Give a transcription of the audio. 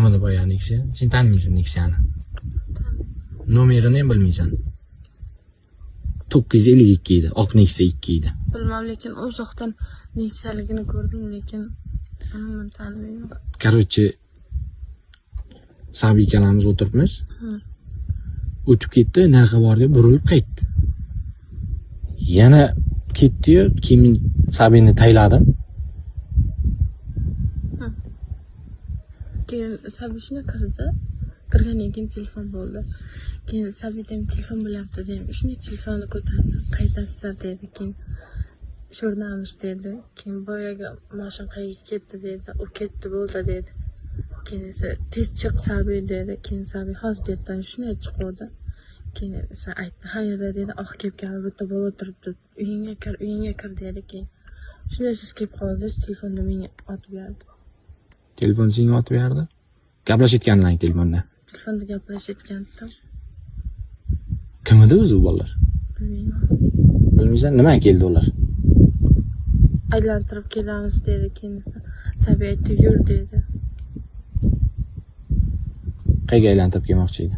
Kim edi boya Nexia? Sen tanimaysan Nexia'ni. Nomerini ham bilmaysan. 952 edi. Oq Nexia 2 edi. Bilmam, lekin uzoqdan Nexia'ligini ko'rdim, lekin umuman tanimayman. Короче, Sabi ikkalamiz o'tiribmiz. O'tib ketdi, nariga bordi, burilib qaytdi. Yana ketdi-yu, keyin Sabini tayladim. Keyin Sabi shuni kirdi. Kirgandan keyin telefon bo'ldi. Keyin Sabi dedim, telefon bo'lyapti dedim. Shunday telefonni ko'tardi. Qaytasizlar dedi. Keyin shu yerdamiz dedi. Keyin boyagi mashina qayerga ketdi dedi. U ketdi bo'ldi dedi. Keyin esa tez chiq Sabi dedi. Keyin Sabi hozir dedi. Shunday chiquvdi. Keyin esa aytdi, qayerda dedi. Oq kepkali bitta bola turibdi. Uyingga kir, uyingga kir dedi. Keyin shunday siz kelib qoldingiz, telefonda menga otib berdi. Telefon senga otib berdi. Gaplashayotganlar telefonda. Telefonda gaplashayotgandim. Kim edi o'zi u bolalar? Bilmayman. Bilmaysan, nima keldi ular? Aylantirib kelamiz dedi. Keyin esa Sabi aytdi, yur dedi. Qayerga aylantirib kelmoqchi edi?